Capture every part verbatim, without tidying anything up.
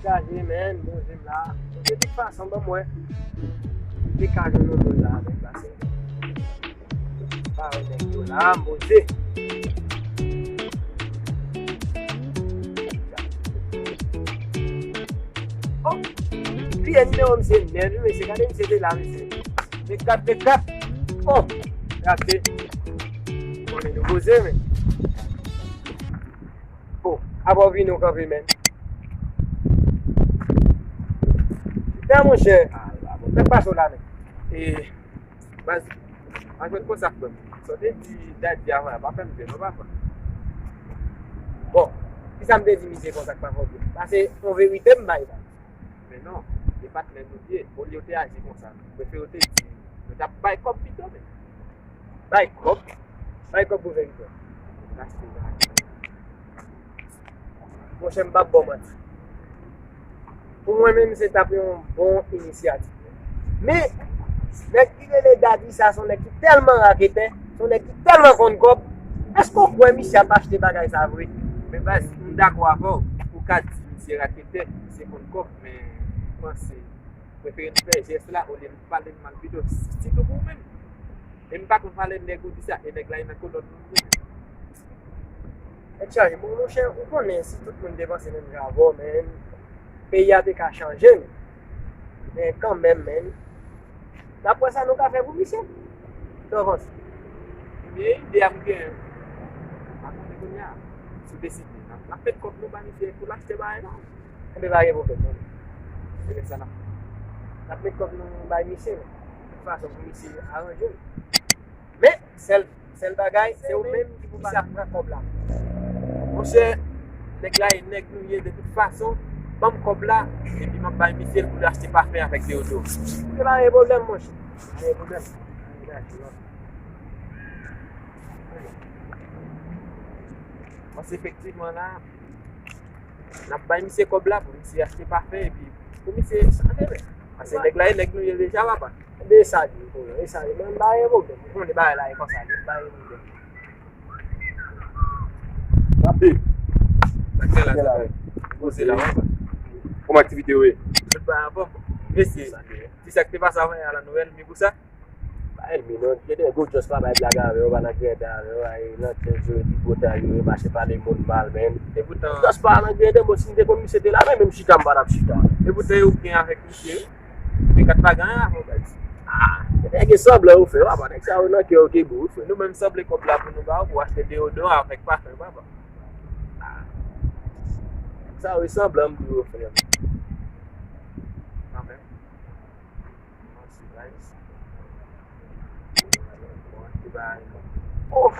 Chaje, men, poze m la. De tout fason, ban m wè. M te ka jwenn yon moun la avèk la, se pa wè nèg yo la, poze. Oh! Kriye nimewo misye nèt, wi, mesye. Gade misye te la, mesye. Vennkat, vennkat. Oh! Gade. Konnen nou poze, men. Bon, apa w vini w kanpe, men? Chita, monchè. Sa k pase w la, men? E, baz, anfèt, konsa k fè m. Sa w te di Daddy avan, pa fè m pè, non, papa. Bon, kisa m te di misye konsa k pa fè w pè? Sa se yon verite m bay, baz. Men non, e patnè nou ye. Olye w te aji konsa, prefere w te di, nou t ap bay kòb pito, men. Bay kòb? Bay kòb pou verite. Monchè, m p ap ba w manti. Pou mwen menm, se t ap yon bon inisyativ. Men, nèg ki rele Daddy sa, se yon nèg ki tèlman raketè, se yon nèg ki tèlman konn kòb. Èske w kwè misye ap achte bagay sa vre? Men baz, m dakò avè w. Ou ka di misye raketè, misye konn kòb, men m panse prefere n fè jès la olye n pale l mal pito, sitou pou ou menm. E m pa konn valè nèg ou di sa, e nèg la e nan kolòn nou vre. Nèg chaje, bon, monchè, ou konnen si tout moun te panse menm jan avè w, men peyi a te ka chanje, men kanmenm, men n ap wè sa nou ka fè pou misye. Sa w panse? Ebyen, ide a m genyen. Pa konnen kounye a. Si w deside, n ap, n ap met kòb nou ba misye pou l achte bagay la. Enben, pa gen pwoblèm, non. Se konsa n ap fè. N ap met kòb nou bay misye, men. De tout fason, pou misye aranje l. Men, sèl, sèl bagay, se ou menm ki pou misye ap pran kòb la. Monchè, nèg la e nèg nou ye, de tout fason, ban m kòb la, epi m ap bay misye l pou l achte pafen avèk deodo. Se pa gen pwoblèm, monchè. Pa gen pwoblèm. Paske efektivman la, n ap bay misye kòb la pou misye achte pafen epi pou misye chanje, men. Paske nèg la e nèg nou ye deja, papa. De sa di, e sa di, mwen m pa gen pwoblèm. Ou konnen bagay la e konsa, li pa gen pwoblèm. Ap de. Sa k gen la, sa k gen la? Poze la, papa. Kòman aktivite yo ye? Tout bagay anfòm. Mesye, ti sa k te pase avan yè a la, nou wè l, mi pou sa. Pa ènmi non, gen de nèg ou just pa bay blag avè yo, pa nan grèt avè yo, ay nan tèt yo, epi gwo tay yo, yo mache pale moun mal, men. Epoutan just pa nan grèt, bon, si m te konn misye te la, men menm chita m pa t ap chita. Epoutan yo gen avèk misye, wi. Vennkat pa gen anyen avè w, baz. Ah, nèg e sanblan yo fè, papa, nèg sa yo nan kè yo ke bon, wi, frè. Nou menm sanble kòb la pou nou ba w, pou achte deodoran avèk pafen, papa. Ah. Sa yo e sanblan m di yo fè. Kanmenm. Oh,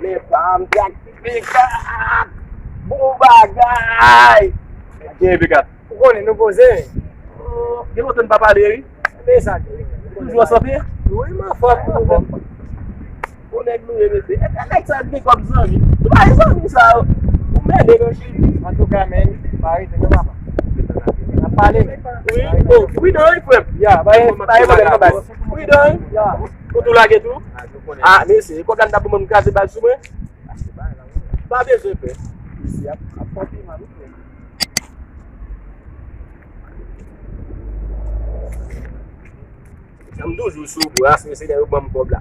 men pa m te aktive kat. Bon bagay. Gen V kat. Ou konnen nou poze. Oh, gen lontan n pa pale, wi. Men sa, toujou ansanm, wi, m anfòm, m anfòm. Bon nèg nou ye, mesye. E nèg sa gen kòb zanmi. Tou bay zanmi sa yo. Ou mède non, cheri. Antouka, men, pa rete non, papa. N ap pale, men. Wi, oh, wi, non, wi, frè m. Ya, pa gen, pa gen pwoblèm, non, baz. Wi, non. Ya. Ou tou lage tou? Ah, mesye, kòb la n t ap ban m kraze bal sou mwen. Pa bezwen pè. Mesye ap, ap konfime nou, frè. M toujou sou bras, mesye, nèg yo ban m kòb la.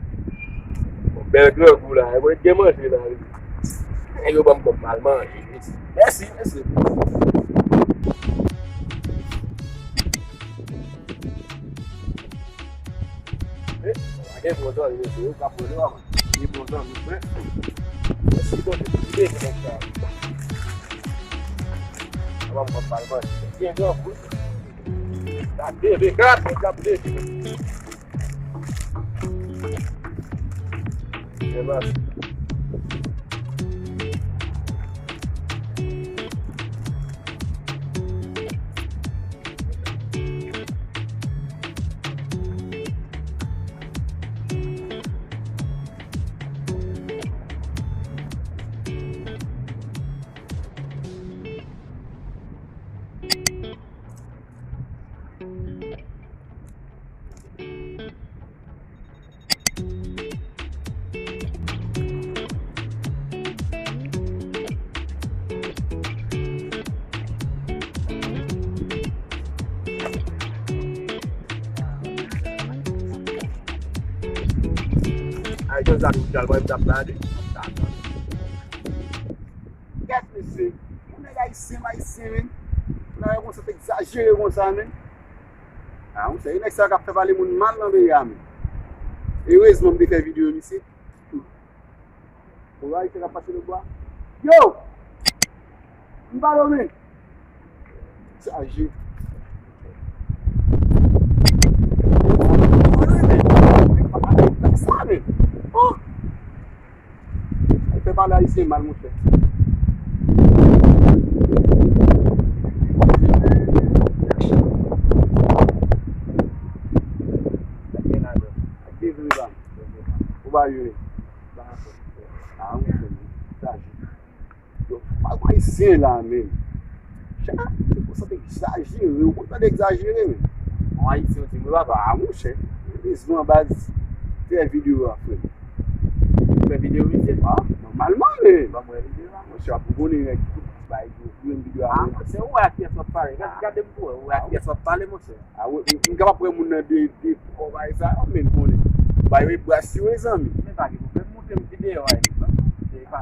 Yon bèl grangou la, e mwen gen manje la, wi. Nèg yo ban m kòb m al manje, mesye. Mèsi, mesye. Eh, pa gen bon zanmi, mesye, yo ka pran yo, man. Gen bon zanmi, frè. Mèsi, Bondye, pou ide, frè, sa. Avan m pral manje. Gen grangou. Gade, regarde, regarde. Fè zam ijal, mwen m t ap gade. Kèt mesye, yon nèg ayisyen, ayisyen, men. Nan yon konsa, t egzajere konsa, men. A, monchè, e nèg sa yo k ap fè pale moun mal nan peyi a, men. Erezman, m te fè videyo misye. Ou wè ayisyen k ap pase lòtbò a? Yo! M pa dòmi. Chaje. Sa, men. Oh! Fè pale ayisyen mal, monchè. Ou ba yo. Ah, monchè. Chaje. Yo, pa ayisyen la menm. Cha, se konsa te egzajere, ou konn tande egzajere menm. Yon ayisyen, ou di mwen papa. Ah, monchè, erezman baz, fè videyo a, frè. Fè videyo, misye? Ah, nòmalman, men. Ban mwen videyo a. Monchè, ap konnen nèg tout bay yo, menm videyo a. Ah, monchè, ou wè ak pyès w ap pale. Gade, gade m pou wè, ou wè ak pyès w ap pale, monchè. Ah, wi, m, m kapab pran moun nan de, de kò bay sa yo, men konnen. Bay yo e bras yo, mezanmi. Men pa gen pwoblèm, montre m videyo a, e pa.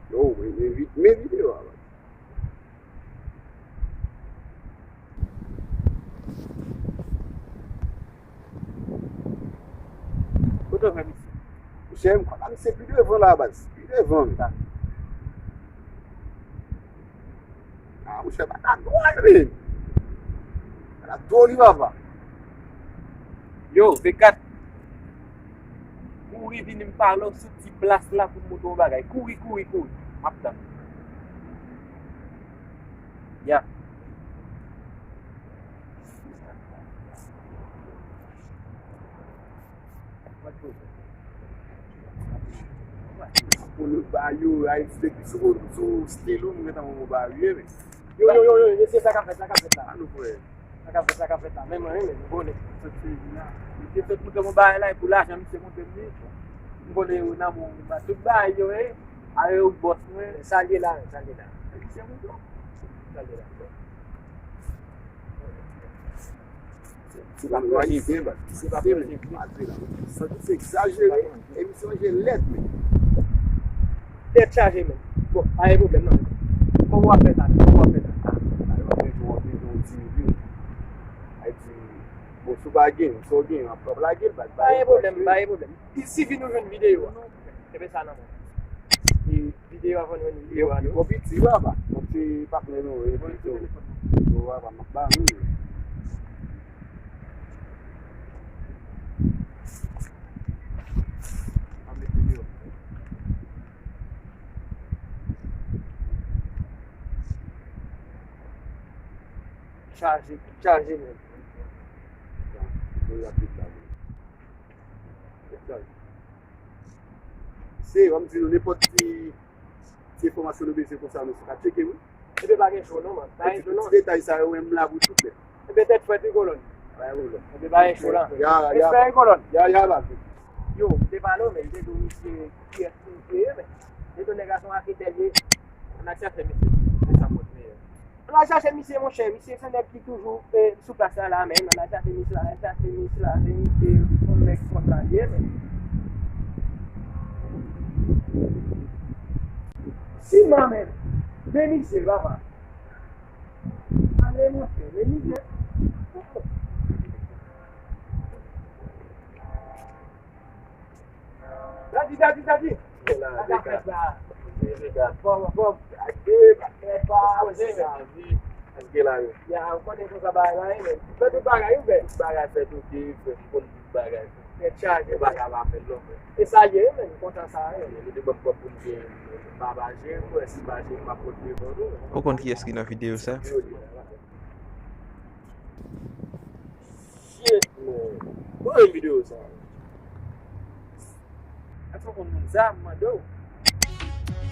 Yo, men, men vi-, men videyo a, baz. Kote w wè misye? Monchè, m kwè pa misye pi devan la, baz. Pi devan. Ah, monchè, pa ta dwòl, men. Pa ta dwòl, wi, papa. Yo, V kat. Kouri vini m pale w sou ti plas la pou m montre w yon bagay. Kouri, kouri, kouri. M ap tann. Ya. Pou nou ba yo, Ayiti, depi sou, sou stil ou, m gentan wè w ba yo, men. Yo, yo, yo, yo, mesye, sa k ap fèt, sa k ap fèt la? Sa nou fè? Sa k ap fèt, sa k ap fèt la? Men mwen, men mwen, m konnen. Sot peyi a. Misye sot montre m yon bagay la, e pou lajan misye montre m li. M konnen yo nan bon, tout bagay yo, e, a yo bòs mwen. Sa l ye la, sa l ye la. Misye montre m. Sa l ye la. Se pa koze vre, se pa koze vre. Santi se egzajere, emisyon an je lèd, men. Tèt chaje, men. Bon, pa gen pwoblèm, non. Kòman w ap fè sa? Kòman w ap fè sa? Sa yo bezwen, w bezwen yon ti vi. Ay di, bon, si w pa gen, si w gen, w ap lage l, pa, pa gen pwoblèm, pa gen pwoblèm. Sifi nou jwenn videyo a. Enben sa nan men. E videyo a, fò nou jwenn videyo a tou. Yo piti, papa. Yon ti patnè nou, e pito. Yo, papa, m ap ba nou. Chaje, chaje, men. Se, ban m di nou, nenpòt ti, ti enfòmasyon nou bezwen konsa, nou ka tcheke, wi. Ebyen, pa gen cho, non, man. Pa gen cho, non. Ti detay sa yo, men m la pou tout lè. Ebyen, tèt frèt, wi, kolòn. Pa gen pwoblèm. Ebyen, pa gen cho, la. Ya, ya. Respè, wi, kolòn. Ya, ya, baz. Yo, m te pale w, men, m te di w, misye, kiyès misye ye, men. Li di w nèg la se yon raketè l ye. Ann al chache misye. Se sa m wè meyè. Ann al chache misye, monchè. Misye se nèg ki toujou, eh, sou plas la, la menm. Ann al chache misye, ann al chache misye, la, se misye, yon nèg konsa l ye, men. Siman, men. Men misye, papa. Ale, monchè, men misye. Dadi, dadi, dadi. Sa k ap fèt la? Bon, bon. Epa, poze, men. Èske la yo? Ya, ou konnen konsa bagay la ye, men. Fè tout bagay, ou fè. Tout bagay fèt, oke, fè, m konn tout bagay. Tèt chaje, men. Bagay pa fèt, non, men. E sa l ye, men, m kontan sa, men. Nou te ban m kòb pou m gen, m pa baje, mwen, si baje, m ap kontinye ban nou. Ou konn kiyès ki nan videyo sa? Shit, man. Mwen renmen videyo sa. Èske w konn moun sa, m mande w?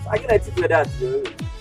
Sa gen lè ti frè Dadi yo, wi.